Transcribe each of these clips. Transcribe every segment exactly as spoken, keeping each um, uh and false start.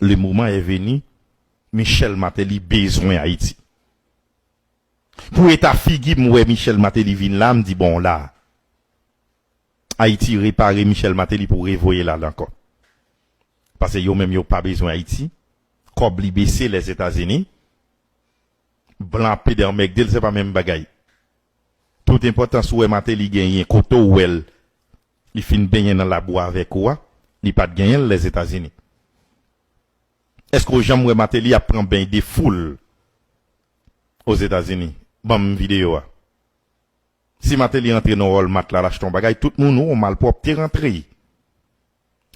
le moment est venu, Michel Martelly bezwen Ayiti. Pou eta figi m wè Michel Martelly vin la, m di bon la. Ayiti repare Michel Martelly pou revoye l al ankò. Paske yo menm yo pa bezwen Ayiti. Kòb li bese Lèzetazini. Blan ap pede anmègde l, se pa menm bagay. Tout enpòtans ou wè Martelly genyen, kote w wè l, li fin benyen nan labou avèk ou a, li pa t genyen l Lèzetazini. Èske w janm wè Martelly ap pran beny de foul Ozetazini? Ban m videyo a. Si Martelly rantre nan Walmart la, l achte yon bagay, tout moun wè w malpwòpte rantre.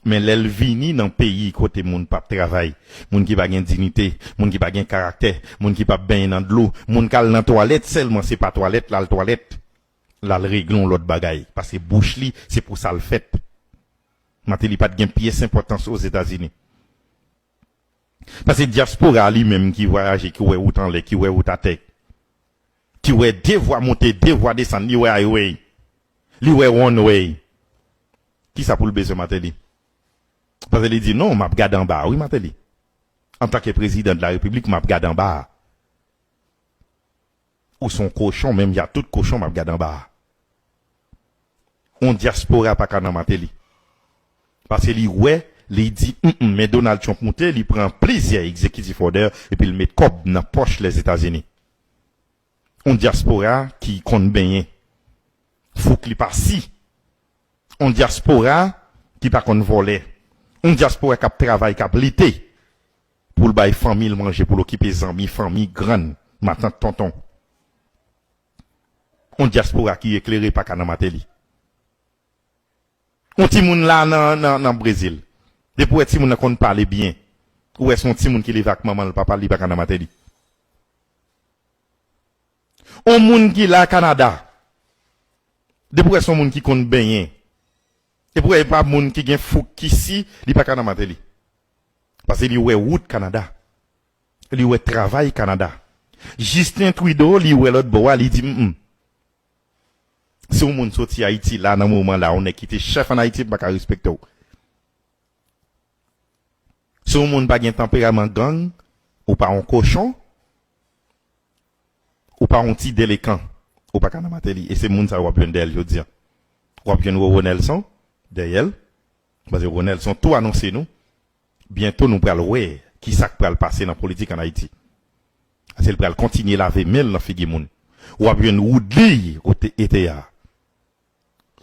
Men lè l vini nan peyi kote moun p ap travay, moun ki pa gen diyite, moun ki pa gen karaktè, moun ki p ap benyen nan dlo, moun k al nan twalèt sèlman, se pa twalèt l al twalèt, l al regle yon lòt bagay. Paske bouch li, se pou sa l fèt. Martelly pa t gen pyès enpòtans Ozetazini. Paske dyaspora a li menm ki vwayaje, ki wè wout anlè, ki wè wout atè, ki wè de vwa monte, de vwa desann, li wè highway, li wè one way. Kisa pou l bezwen Martelly? Paske li di, non, m ap gade anba a, wi, Martelly. Antanke prezidan de la repiblik, m ap gade anba a. Ou se yon kochon, menm jan tout kochon, m ap gade anba a. Yon dyaspora pa ka nan Martelly. Paske li wè, li di, mm, mm, men Donald Trump moute, li pran plizyè executive order, epi l met kòb nan pòch Lèzetazini. Yon dyaspora ki konn benyen. Fouk li pa si. Yon dyaspora ki pa konn vòlè. Yon dyaspora k ap travay, k ap lite pou l bay fanmi l manje, pou l okipe zanmi, fanmi, grann, matant, tonton. Yon dyaspora ki eklere pa ka nan Martelly. Yon timoun la nan, nan, nan Brezil. Depi w wè timoun nan konn pale byen, ou wè se yon timoun ki leve ak manman l, papa l, li pa ka nan Martelly. Yon moun ki la Kanada, depi w wè se yon moun ki konn benyen, depi w wè e pa moun ki gen fouk ki si, li pa ka nan Martelly. Paske li wè wout Kanada. Li wè travay Kanada. Justin Trudeau, li wè lòt bò a, li di, mm, mm. Si yon moun soti Ayiti la, nan moman la, yon nèg ki te chèf ann Ayiti, m pa ka respekte w. Si yon moun pa gen tanperaman gang, ou pa yon kochon, ou pa yon ti delekan, ou pa ka nan Martelly. E se moun sa yo w ap jwenn dèyè l jodi a. W ap jwenn Roro Nelson dèyè l, paske Roro Nelson tou anonse nou. Byento nou pral wè kisa k pral pase nan politik ann Ayiti. Paske l pral kontinye lave men l nan figi moun. W ap jwenn Woodley kote ete a.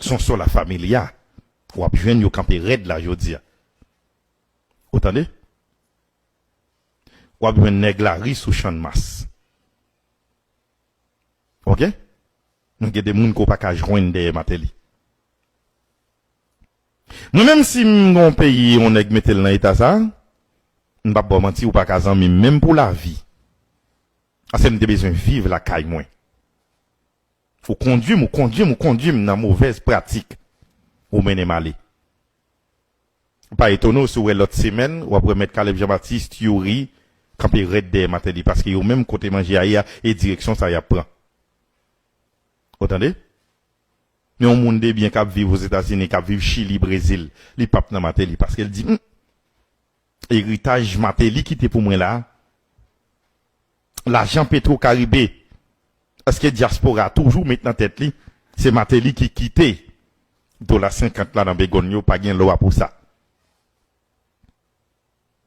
Sonson La Familia. W ap jwenn yo kanpe rèd la jodi a. Ou tande? W ap jwenn nèg lari sou Channmas. Oke? Nou gen de moun ke w pa ka jwenn dèyè Martelly. Mwen menm si m gen yon peyi, yon nèg mete l nan eta sa, m p ap ba w manti, ou pa ka zanmi m, menm pou lavi. Paske m te bezwen viv lakay mwen. Ou kondui m, ou kondui m, ou kondui m nan movèz pratik. Ou mennen m ale. Pa etone w si w wè lòt semèn, w ap wè Mèt Caleb Jean-Baptiste, Youri, kanpe rèd dèyè Martelly, paske yo menm kote manje a ye a, e direksyon sa y ap pran. Ou tande? Men yon moun de byen k ap viv Ozetazini, k ap viv Chili, Brezil, li p ap nan Martelly, paske l di, hmm, eritaj Martelly kite pou mwen la, lajan Petro Caribe, èske dyaspora a toujou met nan tèt li, se Martelly ki kite dola senkant la nan begonn yo, pa gen lwa pou sa.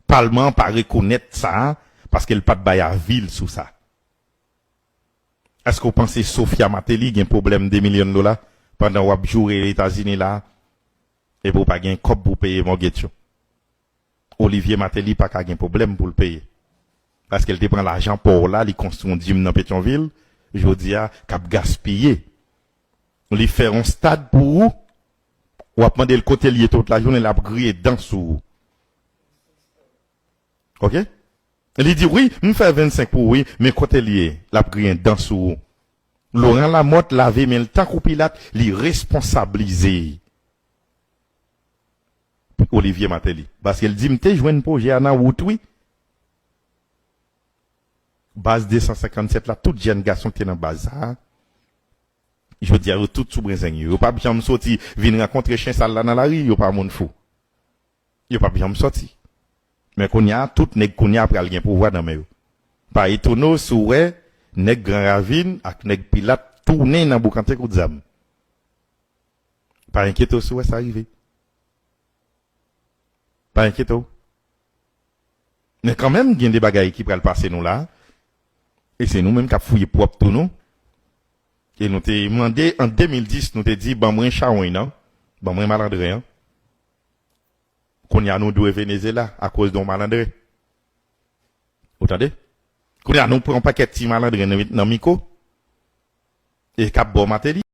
Palman an pa rekonèt sa a, paske l pa t bay avi l sou sa. Èske w panse Sophia Martelly gen pwoblèm de milyon dola pandan w ap joure Etazini la, epi w pa gen kòb pou peye mortgage yo? Olivier Martelly pa ka gen pwoblèm pou l peye. Paske l te pran lajan pò w la, li konstwi yon gym nan Petyonvil, jodi a, k ap gaspiye. Li fè yon stad pou ou, w ap mande l kote l ye tout lajounen, l ap griyen dan sou ou. Oke? Li di, wi, m fè vennsenk pou ou, wi, men kote l ye, l ap griyen dan sou ou. Laurent Lamothe lave men l tankou Pilat, li responsablize Olivier Martelly. Paske l di, m te jwenn pwojè a nan wout, wi. Baz de san senkannsèt la, tout jèn gason ki te nan baz sa a, jodi a, yo tout sou brenzeng yo. Yo p ap janm soti vin rankontre chen sal la nan lari, yo pa moun fou. Yo p ap janm soti. Men kounye a, tout nèg kounye a pral gen pouvwa nan men yo. Pa etone w si w wè nèg Gran Ravin ak nèg Pilat tounen nan boukante kout zam. Pa enkyete w si w wè sa rive. Pa enkyete w. Men kanmenm, gen de bagay ki pral pase nou la. E se nou menm k ap fouye pwòp twou nou. E nou te mande an de mil dis, nou te di, "Ban mwen chawony nan, ban mwen malandren an." Kounye a, nou dwe Venezyela akoz de yon malandren. Ou tande? Kounye a, nou pran yon pakèt ti malandren nan, nan Miko. E k ap ba w Mateli.